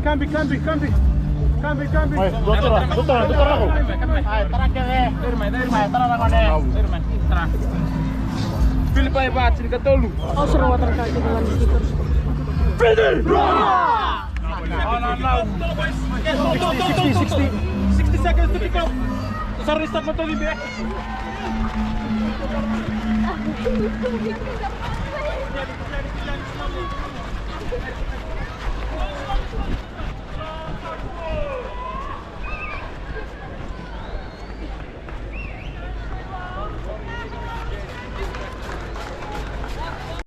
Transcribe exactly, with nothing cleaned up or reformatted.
Kambi, kambi, kambi. Kambi, kambi. Oi, dua tara, dua tara, dua tara. Ai, tara kece. Ai, tara na gone. Filipai va, tinikatolu. Au sa rawata na ka kece ga ni stickers. Finish! Sixty, sixty. Sixty seconds to kick off. Sa restart na tolu i beka.